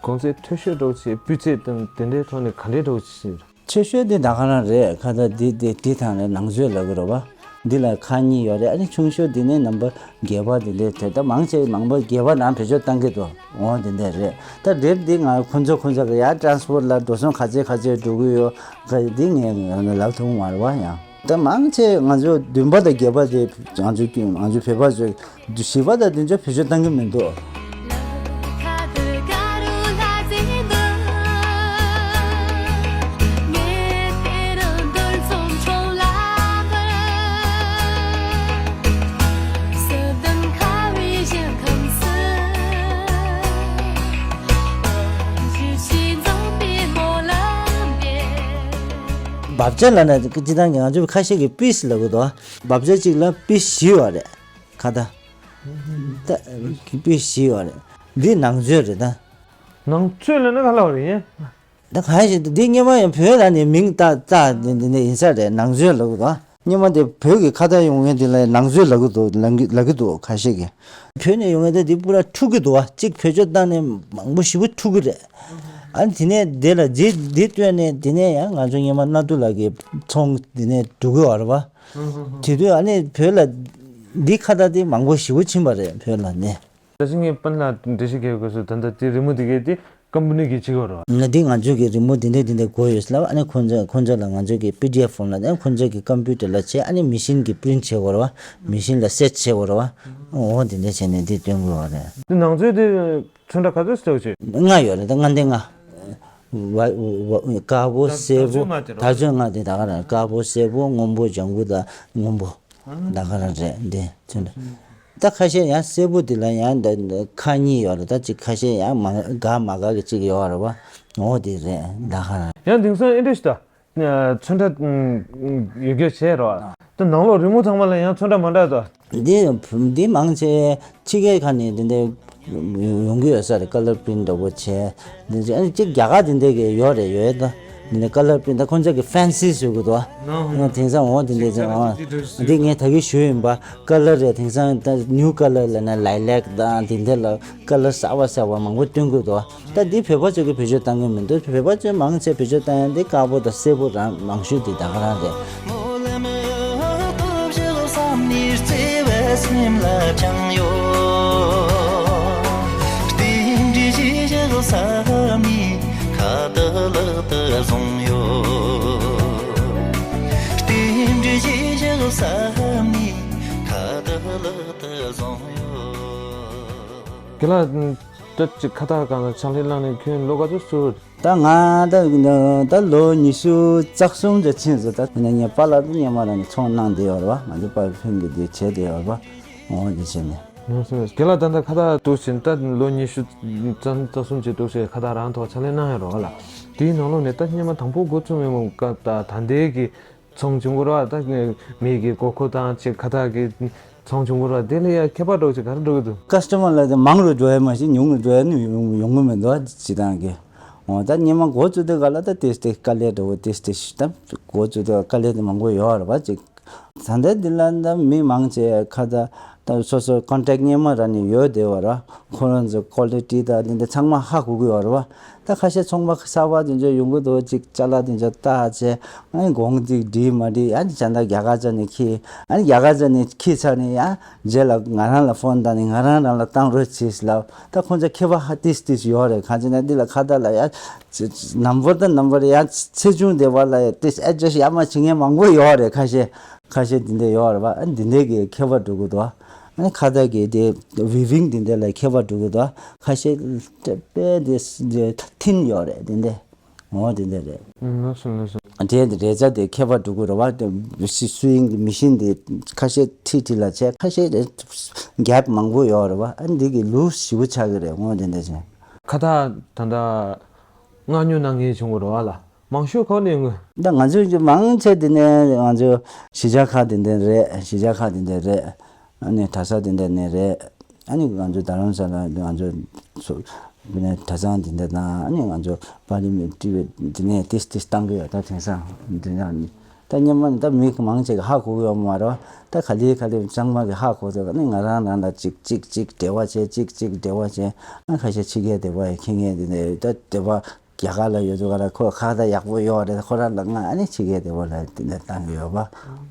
གོང་ཚད་མཐོ་ཤོས་འདྲ་བོ་ཅིག་སྤུས་ཚད་དང་དེ་འདྲའི་ཐོག་ནས་ག་འདྲའི་འདྲ་བོ་ཅིག་ཡིན། མཐོ་ཤོས་དེ་ད་ག་རང་རེད། ཁ་བཏགས་འདི་འདི་འདི་དང་ནས་ནང་མཛོད་ལབ་གི་རེད་བ། འདི་ལ་ཁག་གཉིས་ཡོད་རེད། ཨ་ནི་ཆུང་ཤོས་འདི་ནས་ནམ་བར་བརྒྱད་པ་དེ་འདྲའི་དེ་ད་མང་ཆེ་མང་པོ་བརྒྱད་པ་ནང་བེད་སྤྱོད་བཏང་གི་འདུག་འོ་དེ་འདྲ་རེད། ད་རེབ་འདི་ང་ཁོ་ཚོ་ཁོ་ཚོ་གི་ཡར་ཊ་རན་སི་པོར་ཊི་ལ་འགྲོ་སོང་ག་ཚད་ག་ཚད་འགྲོ་གི་ཡོད་ག་འདི་ངས་ལབ་ཐུབ་མ་རེད་བ། ཡང་ད་མང་ཆེ་ང་ཚོ་བདུན་པ་དང་བརྒྱད་པ་དེ་ང་ཚོ་ང་ཚོ་བོད་པ་ཚོས་བཞི་པ་དང་བདུན་ཅུ་བེད་སྤྱོད་བཏང་གི་མི་འདུག་བབ་ཆ་ལབ་ན་སྤྱིར་བཏང་གི་ང་ཚོ་ཁ་ཤས་ཀྱིས་པིས་ལབ་གི་འདུག་བབ་ཆ་གཅིག་ལ་པིས་བཞི་ཡོད་རེད། ཁ་བརྡ། ད་པིས་བཞི་ཡོད་རེད། འདི་ནང་ཚོད་རེད་ད། ནང་ཚོད་ལབ་ན་ག་ལབ་རེད། ད་གང་ཞིག་འདི་སྔོན་མ་ཡང་བོད་ལ་ནི་མིང་བཏགས་བཏགས་འདི་འདི་འདི་ཡིན་ས་རེད། ནང་ཚོད་ལབ་གི་འདུག་སྔོན་མ་དེ་བོད་ཀྱི་ཁ་བརྡ་ཡོང་མཁན་དེ་ལ་ནང་ཚོད་ལབ་གི་འདུག་ལབ་གི་ལབ་གི་འདུག་ཁ་ཤས་ཀྱིས། བོད་ནས་ཡོང་མཁན་དེ་འདི་པུ་ར་འཁྲུག་གི་འདུག་བ། གཅིག་བེད་སྤྱོད་བཏང་ནས་མང་པོ་ཞེ་པོ་འཁྲུག་གི་རེད། ཨ་ནི་དེ་ནས་དེ་ལ་རྗེས་འདི་བཏོན་ནས་དེ་ནས་ཡང་ང་ཚོ་སྔོན་མ་གནའ་དུས་ལ་གི་ཚོང་དེ་ནས་འགྲོ་གི་ཡོད་རེད་བ། དེ་དུས་ཨ་ནི་བོད་ལ་འདི་ཁ་བརྡ་དེ་མང་པོ་ཞེ་པོ་ཕྱིན་པ་རེད་བོད་ལ་ནས། ད་ཅི་ངས་པན་ལ་འགྲེལ་བཤད་རྒྱག་དགོས་སོ། ད་ལྟ་དེ་རི་མོ་དེ་གས་དེ་ཀམ་པ་ནི་གིས་བྱེད་དགོས་རེད་བ། ང་འདི་ང་ཚོས་ཀྱི་རི་མོ་དེ་འདྲས་དེ་འདྲས་དགོས་ཡོད་ལབ། ཨ་ནི་ཁོང་ཚོས་ཁོང་ཚོ་ལ་ང་ཚོས་ཀྱི་པི་ཌི་ཨེཕ་ཕོམ་ལ་ཨ་ནི་ཁོང་ཚོས་ཀྱི་ཀམ་པུ་ཊར་ལ་བྱས། ཨ་ནི་མེ་ཤིན་གྱིས་པི་རིན་ཊི་བྱེད་དགོས་རེད་བ། མེ་ཤིན་ལ་སེཊ་བྱེད་དགོས་རེད་བ། འོ་དེ་འདྲས་བྱས་ནས་འདི་སྟོན་དགོས་བ་རེད། འདི་ནང་ཚོས་དེ་ཚོན་ཁྲ་ག་ཚོད་སྟོན་བྱེད། ལྔ་ཡོད་རེད། ད་ལྔ་འདི་ལྔ། བ་བ་དཀར་པོ་ད་སེར་པོ། ད་ཚོད་ལྔ་དེ་རེད་བ། ད་ཚོད་ལྔ་དེ་ད་ག་རང་། དཀར་པོ་སེར་པོ་སྔོན་པོ་ལྗང་གུ་དང་སྔོན་པོ། ད་ག་རང་རེད་འདི་ཚོན་ཁྲ། ད་ཁ་ཤས་ཡང་སེར་པོ་དེ་ལ་ཡང་ད་ཁག་གཉིས་ཡོད་རེད། ད་གཅིག་ཁ་ཤས་ཡང་མ་དགའ་མ་དགའ་གི་གཅིག་ཡོད་རེད་བ། འོ་དེ་རེད་ད་ག་རང་། ཡང་དེང་སང་ཨེ་འདྲ་ཞིག་ད། ཚོན་ཁྲ་ཡོད་རྒྱུ་བྱས་རོགས། ད་ནང་ལོགས་རི་མོ་ཚང་མ་ལ་ཡང་ཚོན་ཁྲ་མ་འདྲ་ད། འདི་འདི་མང་ཆེ་ཕྱི་རྒྱལ་ཁག་ནས་འདི་འདྲ་ཡོང་གི་ཡོད་ས་རེད། ཀ་ལར་པི་རིན་ཊི་འདྲ་པོ་བྱས། འདི་ཚོ་ཨ་ནི་གཅིག་རྒྱ་གར་འདི་འདྲ་གི་ཡོད་རེད། ཡོད་ད། འདི་འདྲ་ཀ་ལར་པི་རིན་ཊི་ད་ཁོང་ཚོ་གི་ཕེན་སི་ཟེར་གི་འདུག་ཨ་དེང་སང་འོ་འདི་འདྲ་ཚོ་འདི་ངས་ད་གི་ཞུས་ཡིན་པ། ཀ་ལར་རེད། དེང་སང་ད་ནིའུ་ཀ་ལར་ལབ་ན་ལའི་ལེག་དང་འདི་འདྲ་ལ་ཀ་ལར་གསར་པ་གསར་པ་མང་པོ་སྟོན་གི་འདུག་ད་འདི་བོད་པ་ཚོ་གིས་བེད་སྤྱོད་བཏང་གི་མི་འདུག་བོད་པ་ཚོས་མང་ཆེ་བེད་སྤྱོད་བཏང་ཡ་འདི་དཀར་པོ་དང་སེར་པོ་རང་མང་ཤོས་འདི་ད་ག་རང་རེད། རྒན་ལགས། ད་ཅིག་ཁ་བརྡ་སྒང་ལ་ཕྱག་ལས་གནང་ནས་ཁྱོན་ལོ་ག་ཚོད་སོང་། ད་ང་ད་ད་ལོ་ཉི་ཤུ་རྩ་གསུམ་དེ་ཕྱིན་སོང་། ད་ངའི་པཱ་ལགས་དང་སྔོན་མ་རང་ནས་ཚོང་གནང་བསྡད་ཡོད་རེད་བ། ང་ཚོ་པཱ་ལགས་ཕན་གྱི་དེ་བྱས་བསྡད་ཡོད་རེད་བ། འོ་དེ་བྱས་ནས། རྒན་ལགས། ད་ལྟ་ཁ་བརྡ་འདུག་བྱས། ད་ལོ་ཉི་ཤུ་རྩ་རྩ་གསུམ་ཅིག་འདུག་བྱས་ཁ་བརྡ་རང་ཐོག་ཕྱག་ལས་གནང་ཡོད་རེད་བ་ལ། དེའི་ནང་ལོགས་ནས་ད་སྔོན་མ་དང་པོ་འགོ་བཙུགས་མེད་མོ་ཀ་ད་ད་ལྟའི་གི་ཚོང་བྱུང་གི་རེད་བ། ད་མི་གི་དགོས་མཁོ་དང་ཅིག་ཁ་བརྡ་གི་ཚོང་བྱུང་གི་རེད་བ། དེ་ལ་ཡ་ཁྱད་པར་འདྲ་པོ་ཅིག་ག་རེ་འགྲོ་གི་འདུག་ཀ་སི་ཊ་མར་ལ་དེ་མང་རུ་འགྲོ་ཡ་མ་གཞི་ཉུང་རུ་འགྲོ་ཡ་ནི་ཡོང་ཡོང་གི་མི་འདུག་བ། སྤྱིར་བཏང་གི། འོ་ད་སྔོན་མ་འགོ་བཙུགས་དུས་ག་ལ་ད་ཏིས་ཏིས་དཀའ་ལས་འདྲ་པོ་ཏིས་ཏིས་ད་འགོ་བཙུགས་དུས་དཀའ་ལས་དེ་མང་པོ་ཡོད་རེད་བ་ཅིག་ད་ལྟ་འདི་ལ་ད་མི་མང་ཆེ་ཁ་ད་ད་སོ་སོ་ཀོན་ཊེག་སྔོན་མ་རང་ནས་ཡོད་བསྡད་པ་རེད། ཁོ་རང་ཚོ་ཀོ་ལི་ཊི་ད་འདི་འདྲ་ཚང་མ་ཧ་གོ་གི་ཡོད་རེད་བ། ད་ཁ་ཤས་ཚོང་པ་གསར་པ་དེ་ཚོ་ཡོང་གི་འདུག་ཅིག་ཅ་ལག་དེ་ཚོ་བལྟས་བྱས། ཨ་ནི་གོང་ཅིག་འགྲིག་མ་འགྲིག་ཨ་ནི་ཅ་ལག་རྒྱ་གར་ཚོ་ནས་ཁྱེར། ཨ་ནི་རྒྱ་གར་ཚོ་ནས་ཁྱེར་ཚར་ནས་ཡང་རྗེས་ལ་ང་རང་ལ་ཕོན་བཏང་ནས་ང་རང་རང་ལ་བཏང་རོགས་བྱེད་ལབ། ད་ཁོང་ཚོ་ཁྱད་པར་ཧ་ཏིས་ཏིས་ཡོད་རེད། གང་ཅི་ན་འདི་ལ་ཁ་བརྡ་ལ་ཡང་ནམ་བར་དང་ནམ་བར་ཡང་ཚེགས་ཆུང་བསྡད་པ་ལ་ཡང་ཏིས་ཨེ་ཌི་རེ་སི་ཡར་མར་བྱེད་མཁན་མང་པོ་ཡོད་རེད། ཁ་ཤས་ཁ་ཤས་འདི་འདྲ་ཡོད་རེད་བ། ཨ་འདི་འདྲ་གི་ཁྱད་པར་འགྲོ་གི་འདུག་ཨ་ནི་ཁ་བརྡ་གི་དེ་ཝི་ཝིང་འདི་འདྲ་ལ་ཁྱད་པར་འགྲོ་གི་འདུག་ཁ་ཤས་དཔེ་དེ་ཐིན་ཡོད་རེད་འདི་འདྲ། འོ་དེ་འདྲ་རེད། ལགས་སོ་ལགས་སོ། དེ་རེ་ཚ་དེ་ཁྱད་པར་འགྲོ་གི་རེད་བ། དེ་སུ་སུ་ཡིན་གྱི་མི་ཤིན་དེ་ཁ་ཤས་ཁྲིད་ཁྲིད་ལ་བྱས། ཁ་ཤས་རེ་གེབ་མང་པོ་ཡོད་རེད་བ། ཨ་འདི་གི་ལུས་ཞིབ་པོ་ཆགས་ཀྱི་རེད། འོ་དེ་འདྲ་བྱས། ཁ་བརྡ་ད་ལྟ་མངགས་ཉོ་གནང་མཁན་བྱུང་གི་རེད་བ་ལ། མང་ཤོས་ག་ནས་ཡོང་གི། ད་ང་ཚོའི་མང་ཆེ་དེ་ནས་ང་ཚོ་གཞིས་ཆགས་ཁག་དེ་འདྲ་རེད། གཞིས་ཆགས་ཁག་དེ་འདྲ་རེད། ཨ་ནི་གྲྭ་ས་དེ་འདྲ་ནས་རེད། ཨ་ནི་ང་ཚོ་རྡ་རམ་ས་ལ་ང་ཚོ་ཚོ་དེ་ནས་གྲྭ་ཚང་དེ་འདྲ་དང་། ཨ་ནི་ང་ཚོ་པར་ལི་མེན་ཊི་བི་དེ་ནས་ཏིས་ཏིས་བཏང་གི་ཡོད། ད་དེང་སང་དེ་འདྲ་ནི་ད་སྔོན་མ་ནི་ད་མི་མང་ཆེ་གི་ཧ་གོ་གི་ཡོད་མ་རེད། ད་ག་ལེ་ག་ལེ་ཚང་མ་གི་ཧ་གོ་ཚར། ཨ་ནི་ང་རང་རང་ལ་གཅིག་གཅིག་གཅིག་འབྲེལ་བ་བྱས། གཅིག་གཅིག་འབྲེལ་བ་བྱས། ཨ་ཁ་ཤས་ཕྱི་རྒྱལ་བསྡད་པ་ཡ་ཁྱི་ངན་དེ་འདྲ་ད་བསྡད་པ། རྒྱ་གར་ལ་ཡོད་དུས་ག་ར་ཁོ་ཁ་བརྡ་ཡག་པོ་ཡོད་རེད། ཁོ་རང་ལ་ང་ཨ་ནི་ཕྱི་རྒྱལ་བསྡད་པ་ལ་དེ་འདྲ་བཏང་གི་ཡོད་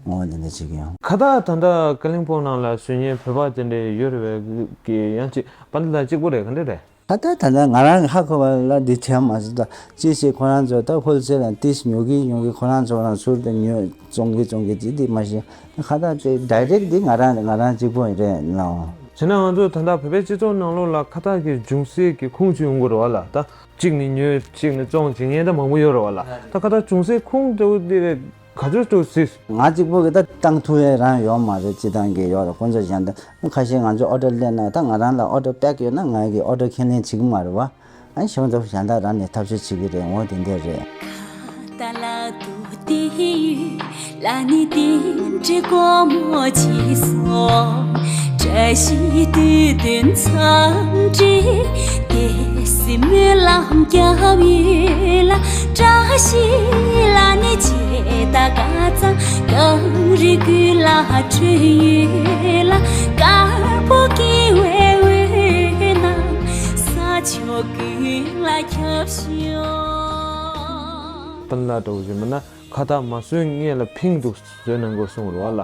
པ། འོ་དེ་འདྲ་བྱེད་ཀྱི་ཡོད། ཁ་བརྡ་ད་ལྟ་ཀ་ལིང་སྤུངས་ནང་ལ་བཟོ་མཁན་བོད་པ་དེ་འདྲ་ཡོད་རེད་པས། ཀྱི་ཡང་ཅིག་པ་འདི་ལ་གཅིག་པོ་རེད། ག་འདྲ་རེད། ཁ་བརྡ་ད་ལྟ་ང་རང་གི་ཧ་གོ་བ་ལ་འདི་བྱས་མ་སོང་། ད་ཅི་ཞིག་ཁོ་རང་ཚོ་ད་ཧོལ་སེལ་ལ་ཏིས་ཉོ་གི་ཉོ་གི་ཁོ་རང་ཚོ་རང་ཟུར་དུ་ཉོས་བཙོང་གི་བཙོང་གི་ཅི་འདི་མ་ཤེས། ཁ་བརྡ་དེ་ཌའི་རེག་འདི་ང་རང་ང་རང་གཅིག་པོ་རེད་ལགས། བྱས་ན་ང་ཚོ་ད་ལྟ་བོད་པའི་སྤྱི་ཚོགས་ནང་ལོགས་ལ་ཁ་བརྡ་གི་འབྱུང་སའི་གི་ཁུངས་ཅིག་ཡོང་གི་རེད་བ་ལ། ད་གཅིག་ནས་ཉོས་གཅིག་ནས་བཙོང་བྱེད་མཁན་ད་མང་པོ་ཡོད་རེད་བ་ལ། ད་ཁ་བརྡ་འབྱུང་སའི་ཁུངས་དེ་འདི་ག་ཚོད་འདུག་ཟེར། ང་གཅིག་པོ་གི་ད་བཏང་ཐུབ་ཡས་རང་ཡོད་མ་རེད། སྤྱིར་བཏང་གི་ཡོད་རེད། ཁོང་ཚོ་གཞན་དག་ཁ་ཤས་ང་ཚོ་ཨོ་ཌར་སླེབས་ན་ད་ང་རང་ལ་ཨོ་ཌར་པེག་ཡོད་ན་ང་གི་ཨོ་ཌར་ཁས་ལེན་བྱེད་ཀྱི་མ་རེད་བ། ཨ་ནི་གཞན་དག་གཞན་དག་རང་ནས་ཐབས་ཤེས་བྱེད་ཀྱི་རེད། འོ་དེ་འདྲ་རེད། ལ་ནི་ཏིང་འདྲེ་སྒོ་མོ་ཆེ་སོང་། བཀྲ་ཤིས་དུས་སྟོན་མཚམས་སྤྲིན། དེ་སྲིད་སྨོན་ལམ་རྒྱབ་ཡོད་ལ། བཀྲ་ཤིས་ལ་ནི་བྱེ་ད་ཀ་ཙང་། གངས་རི་ཀུན་ལ་ཁྲོས་ཡོད་ལ། དཀར་པོ་སྐྱེ་བའི་འོད་སྣང་། ས་ཕྱོགས་ཀུན་ལ་ཁྱབ་ཤོག། པན་ལ་འདྲ་བོ་ཞིག་མིན་ན། ཁ་བཏགས་མ་བཟོས་སྔོན་ལ་ཕིང་འདུག་བཟོས་གནང་དགོས་གསུངས་རེད་བ་ལ།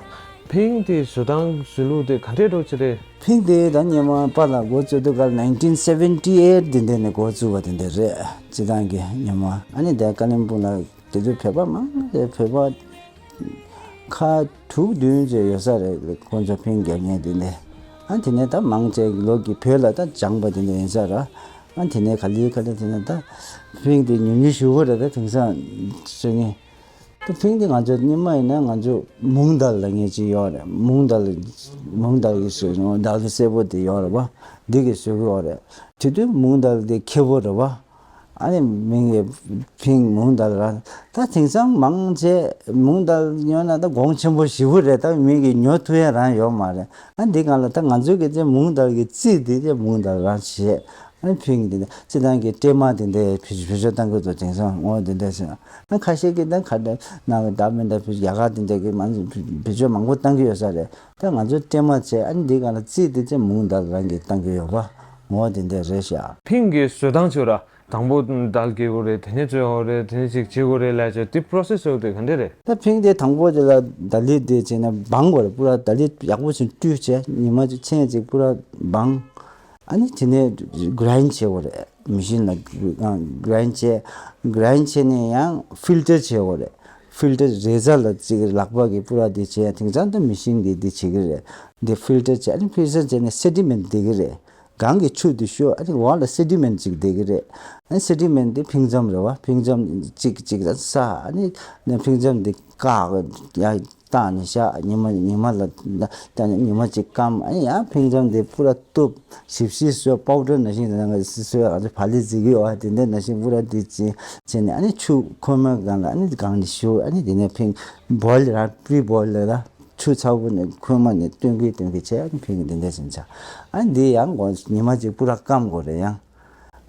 ཕིང་དེ་བཟོ་སྟངས་བཟོ་ལུགས་དེ་ག་འདྲས་འདྲ་བོ་ཅིག་རེད། ཕིང་དེ་ད་སྔོན་མ་པཱ་ལགས་འགོ་བཙུགས་དུས་སྐབས་nineteen seventy eight དེ་འདྲས་ནས་འགོ་བཙུགས་པ་དེ་འདྲས་རེད། སྤྱིར་བཏང་གི་སྔོན་མ། ཨ་ནི་དེ་ཀ་ལིམ་པོང་ལ་དེ་དུས་བོད་པ་མང་རེད། བོད་པ་ཁ་དྲུག་བདུན་ཙམ་ཡོད་ས་རེད། ཁོང་ཚོ་ཕིང་རྒྱག་མཁན་དེ་འདྲས། ཨ་དེ་ནས་ད་མང་ཆེ་ལོ་གི་བོད་ལ་ད་སྦྱངས་པ་དེ་འདྲས་ཡིན་ས་རེད། ཨ་དེ་ནས་ག་ལེ་ག་ལེ་དེ་ནས་ད་ཕིང་དེ་ཉུང་ཉུང་ཞུ་གི་རེད། ད་དེང་སང་བཟོ་མཁན། ད་ཕིང་འདི་ང་ཚོ་སྔོན་མ་ཡིན་ན་ང་ཚོ་མུང་དལ་ལབ་མཁན་ཅིག་ཡོད་རེད། མུང་དལ། མུང་དལ་གྱི་བཟོས་ནོ་དལ་གྱི་སེར་པོ་དེ་ཡོད་རེད་པ། འདི་གི་བཟོ་གི་ཡོད་རེད། དེ་དུས་མུང་དལ་དེ་ཁེ་པོ་རེད་པ། ཨ་ནི་མིང་གི་ཕིང་མུང་དལ་ར། ད་དེང་སང་མང་ཆེ་མུང་དལ་ཉོ་ན་ད་གོང་ཆེན་པོ་ཞེ་པོ་རེད། ད་མི་གི་ཉོ་ཐུབ་ཡ་རང་ཡོད་མ་རེད། ཨ་འདི་གང་ལ་ད་ང་ཚོ་གི་དེ་མུང་དལ་གྱི་རྩིས་དེ་དེ་མུང་དལ་རང་བྱེད། ཨ་ནི་ཕིང་འདི་འདྲ་སྤྱིར་བཏང་གི་སྤྲེལ་མ་དེ་འདྲའི་བེད་སྤྱོད་བཏང་གི་འདུག་དེང་སང་ངོ་། དེ་འདྲ་ཟེར་ན་ཁ་ཤས་ཀྱིས་ད་ག་འདྲ་ནང་གི་ད་མི་འདྲ་བེད་ཡག་ག་དེ་འདྲ་གི་མང་བེད་སྤྱོད་མང་པོ་བཏང་གི་ཡོད་ས་རེད། ད་ང་ཚོ་སྤྲེལ་མ་བྱས། ཨ་ནི་འདི་ག་ལ་རྩིས་དེ་ཚེ་མུང་དལ་རང་གིས་བཏང་གི་ཡོད་པ་ངོ་། དེ་འདྲ་རེད་ཤག་ཕིང་གི་བཟོ་སྟངས་ཚོ་ར། དང་པོ་དལ་སྐྱེ་དགོས་རེད། དེ་ནས་བཙོས་ཡོད་རེད། དེ་ནས་ཅིག་བྱེད་དགོས་རེད་ལབ་བྱས། དེ་པོ་རོ་སེ་སི་ཚོ་དེ་ག་འདྲ་རེད། ད་ཕིང་དེ་དང་པོ་དེ་ལ་དལ་ལི་དེ་བྱས་ན་སྦང་དགོས་རེད། པུ་ར་དལ་ལི་ཡག་པོ་ཞིག་བཀྲུས་བྱས། ཉི་མ་གཅིག་མཚན་གཅིག་པུ་ར་སྦང་། ཨ་ནི་དེ་ནས་གྷི་རའིན་བྱེད་དགོས་རེད། མི་ཤིན་ལ་གྷི་རའིན་བྱས། གྷི་རའིན་བྱས་ནས་ཡང་ཕིལ་ཊར་བྱེད་དགོས་རེད། ཕིལ་ཊར་རེས་གཟའ་ལ་གཅིག་ལག་པ་གིས་པུ་ར་འདི་བྱས། དེང་སང་ད་མི་ཤིན་གྱིས་འདི་བྱེད་ཀྱི་རེད། འདི་ཕིལ་ཊར་བྱས། ཨ་ནི་ཕིལ་ཊར་བྱས་ནས་སེ་ཌི་མེན་ཊི་བསྡད་ཀྱི་རེད། གངས་ཀྱི་ཆུ་འདི་ཤོར། ཨ་ནི་འོག་ལ་སེ་ཌི་མེན་ཊི་ཅིག་བསྡད་ཀྱི་རེད། ཨ་ནི་སེ་ཌི་མེན་ཊི་འདི་ཕིང་རྫམ་རེད་བ། ཕིང་རྫམ་གཅིག་གཅིག་ལ་ས། ཨ་ནི་ཕིང་རྫམ་འདི་བཀག་ཡ་བཏང་ནས་བཞག་ཉི་མ་ཉི་མ་ལ་བཏང་ནས་ཉི་མ་གཅིག་སྐམ། ཨ་ནི་ཡང་ཕིང་རྫམ་འདི་པུ་ར་གཏུབ། ཞིབ་ཞིབ་བཟོས། པའུ་ཌར་ནང་བཞིན་ནང་བཟོས། ང་ཚོ་བག་ལེབ་བརྫི་གི་ཡོད་པ་དེ་འདྲ་ནང་བཞིན་པུ་ར་འདི་བྱས་བྱས་ནས། ཨ་ནི་ཆུ་ཁོལ་མ་སྒང་ལ་ཨ་ནི་གངས་ནས་ཤོར། ཨ་ནི་དེ་ནས་ཕིང་བོལ་ར་པི་རི་བོལ་ལ་ཆུ་ཚ་པོ་ནས་ཁོལ་མ་ནས་བཏོན་གི་བཏོན་གི་བྱས། ཨ་ནི་ཕིང་འདི་འདྲ་བྱས་བྱས། ཨ་ནི་འདི་ཡང་ཉི་མ་གཅིག་པུ་ར་སྐམ་དགོས་རེད་ཡང་།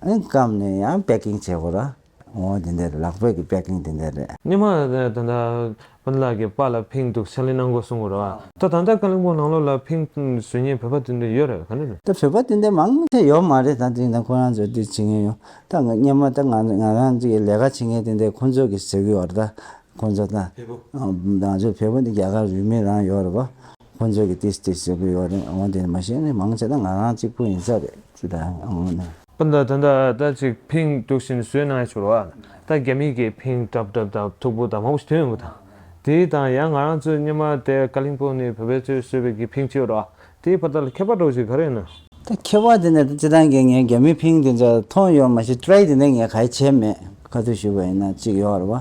ཨ་ནི་སྐམ་ནས་ཡང་པེ་ཀིང་བྱེད་དགོས་ར། འོ་དེ་འདྲ་རེད། ལག་པས་ཀྱི་པེ་ཀིང་དེ་འདྲ་རེད། སྔོན་མ་ད་ལྟ་པན་ལགས་ཀྱི་པཱ་ལགས་ཕིང་འདུག་ཕྱག་ལས་གནང་དགོས་གསུང་གི་རེད་བ། ད་ད་ལྟ་ཀ་ལིམ་པོང་ནང་ལོགས་ལ་ཕིང་བཟོ་མཁན་བོད་པ་དེ་འདྲ་ཡོད་རེད། ག་འདྲ་རེད། ད་བོད་པ་དེ་འདྲ་མང་ཆེ་ཡོད་མ་རེད། ད་དེ་ད་ཁོ་རང་ཚོ་དེ་བྱེད་མཁན་ཡོད། ད་ང་སྔོན་མ་ད་ང་ང་རང་ཚོ་གི་ལས་ཀ་བྱེད་མཁན་དེ་འདྲ་ཁོ་ཚོ་གི་ཟེར་གི་ཡོད་རེད། ད་ཁོ་ཚོ་ད་བོད་པ། ང་ཚོ་བོད་པ་འདི་རྒྱ་གར་རུས་མི་རང་ཡོད་རེད་བ། ཁོ་ཚོ་གི་ཏིས་ཏིས་ཟེར་གི་ཡོད་རེད། འོ་དེ་མ་གཞི་ནི་མང་ཆེ་ད་ང་རང་གཅིག་པུ་ཡིན་ས་རེད། ཅི་ད་འོ་ན། པ་ད་ད་ད་ད་ཅིག་ཕིང་འདུག་བཞིན་བཟོས་གནང་ཡ་ཆོག་རེད་བ། ད་རྒྱ་མི་གི་ཕིང་འདྲ་འདྲ་ད་མཐུག་པོ་ད་མང་པོ་ཞིག་ཐོན་ཡོང་གི་ད། དེ་དང་ཡང་ང་རང་ཚོའི་སྔོན་མ་དེ་ཀ་ལིམ་པོང་ནས་བོད་པའི་ཚོས་བཟོས་པའི་གི་ཕིང་ཅིག་ཡོད་རེད་བ། དེའི་བར་དག་ལ་ཁྱད་པར་འདྲ་བོ་ཞིག་ག་རེ་ཡོད་ན། ད་ཁྱད་པར་དེ་ནི་སྤྱིར་བཏང་གི་ངས་རྒྱ་མི་ཕིང་དེ་ཚོ་མཐོང་ཡོད་མ་གཞི་ཊི་རའི་དེ་འདྲ་ངས་ག་ཡེ་བྱས་མེད། ཁ་ཐུག་ཞུ་བ་ཡིན་ན་གཅིག་ཡོད་རེད་བ།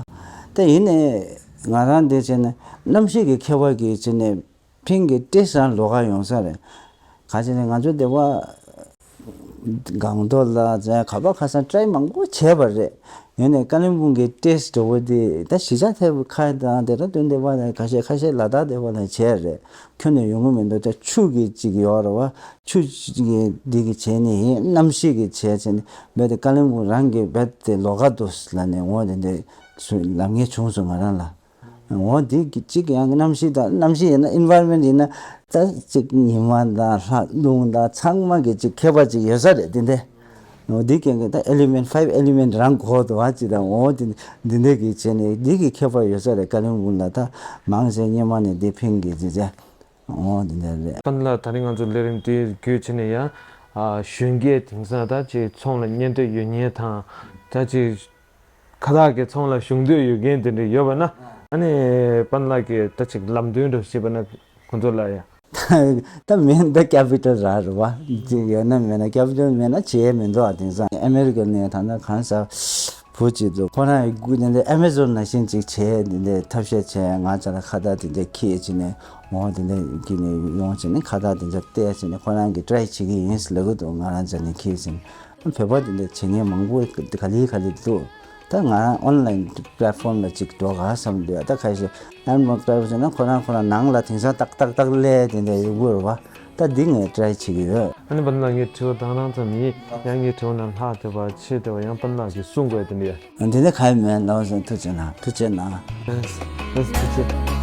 ད་ཡིན་ནའི་ང་རང་དེ་བྱས་ནས་གནམ་གཤིས་ཀྱི་ཁྱད་པར་གྱིས་བྱས་ནས་ཕིང་གི་ཊེ་སི་ཊི་རང་ལོགས་ཀ་ཡོང་ས་རེད། ག་བྱས་ནས་ང་ཚོ་དེ་བ་སྒང་ཏོག་ལ་ཛ་ག་པ་ཁ་སང་ཊི་རའི་མང་པོ་བྱས་པ་རེད། ཡིན་ནའི་ཀ་ལིམ་པོང་གི་ཊེ་སི་ཊི་འདྲ་བོ་དེ་ད་གཞིས་ཆགས་ཐེབས་ཁ་དང་ཌེ་ར་ལྡུན་དེ་བ་ལ་ཁ་ཤས་ཁ་ཤས་ལ་དྭགས་དེ་བ་ལ་བྱས་རེད། ཁྱོན་ནས་ཡོང་གི་མི་འདུག་ད་ཆུ་གི་ཅིག་ཡོད་རེད་བ། ཆུ་གི་འདི་གི་བྱས་ནས་ཡིན། གནམ་གཤིས་ཀྱི་བྱས་བྱས་ནས་རྦད་དེ་ཀ་ལིམ་པོང་རང་གི་རྦད་དེ་ལོགས་ཀ་འདུག་ལབ་ནས་འོ་དེ་འདྲ་ལབ་མཁན་བྱུང་སོང་ང་རང་ལ། འོ་དེ་གི་གཅིག་ཡང་གནམ་གཤིས་དང་གནམ་གཤིས་ཡིན་ན་ཨེན་ཝའི་རོན་མེན་ཊི་ཡིན་ན་ད་གཅིག་ཉི་མ་དང་ལྷ་རླུང་དང་ཚང་མ་གི་གཅིག་ཁྱད་པར་ཅིག་ཡོད་ས་རེད་དེ་འདྲ། འོ་དེ་གན་གི་ད་ཨེ་ལི་མེན་ཊི་ཕའིབ་ཨེ་ལི་མེན་ཊི་རང་གོ་འདུག་བ་ཅི་དང་། འོ་དེ་འདི་འདྲ་གི་བྱས་ནས་འདི་གི་ཁྱད་པར་ཡོད་ས་རེད། ཀ་ལིམ་པོང་ལ་ད་མང་ཆེ་སྔོན་མ་ནས་འདི་ཕིང་གི་ཅི་བྱས། འོ་དེ་འདྲ་རེད། པན་ལགས་ད་རིང་ང་ཚོ་ལས་རིམ་འདི་བརྒྱུད་བྱས་ནས་ཡང་ཨ་གཞོན་སྐྱེས་དེང་སང་ད་ཅིག་ཚོང་ལ་གཉེན་འདོད་ཡོད་མཁན་དང་ད་ཅིག་ཁ་བཏགས་ཀྱི་ཚོང་ལ་ཞུགས་འདོད་ཡོད་མཁན་དེ་འདྲ་ཡོད་པ་ན། ཨ་ནི་པན་ལགས་ཀྱིས་ད་ཅིག་ལམ་སྟོན་འདྲ་བྱས་པ་ན་ཁོང་ཚོ་ལ་ཡ། ད་མེད་ད་ཀེ་པི་ཊལ་རག་རེད་བ། ཅིག་ཡོད་ན་མེད་ན། ཀེ་པི་ཊལ་མེད་ན་བྱེད་ཡས་མི་འདུག་ཨ། དེང་སང་ཨ་མེ་རི་ཀ་ནས་ད་ལྟ་གང་ཟག་བུ་གཅིག་འདུག་ཁོ་རང་གི་སྒུག་ནས་ཨ་མེ་ཛོན་ནང་བཞིན་ཅིག་བྱས་དེ་འདྲའི་ཐབས་ཤེས་བྱས། ང་ཚོ་ལ་ཁ་བཏགས་དེ་འདྲ་འཁྱེར་བྱས་ནས་འོ་དེ་འདྲ་འཁྱེར་ནས་ཡོང་བྱས་ནས་ཁ་བཏགས་དེ་འདྲ་བལྟས་བྱས་ནས་ཁོ་རང་གིས་ཊི་རའི་བྱེད་ཀྱི་ཡིན་ལབ་ཀྱི་འདུག་ང་རང་ཚོ་ནས་འཁྱེར་བྱས་ནས། བོད་པ་དེ་འདྲ་བྱེད་མཁན་མང་པོ་ག་ལེ་ག་ལེ་འདུག་ད་ང་ཨོན་ལའིན་པེ་ལེཊ་ཕོམ་ལ་ཅིག་འགྲོ་ག་བསམ་འདུག་ད་ཁ་ཤས་ཨན་མོ་པེ་ལེཊ་ཕོམ་ཟེར་ན་ཁོ་རང་ཁོ་རང་ནང་ལ་དེང་སང་ཏག་ཏག་ཏག་ལས་དེ་འདྲ་ཡོད་དགོས་རེད་བ། ད་འདི་ངས་ཊ་རའི་བྱེད་ཀྱི་ཡོད། ཨ་ནི་པན་ལགས་ངའི་དྲི་བ་དང་རང་ཙམ་ཡིན། ཡང་ངའི་དྲི་བ་ན་ལྷག་བསྡད་པ་ཆེ་བསྡད་པ་ཡང་པན་ལགས་ཀྱིས་གསུང་དགོས་དེ་འདྲ་ཡ། འདི་འདྲ་ག་ཡི་མེད་ལགས་སོ། ཐུགས་རྗེ་གནང་། ཐུགས་རྗེ་གནང་། ལགས་སོ། ཐུགས་རྗེ།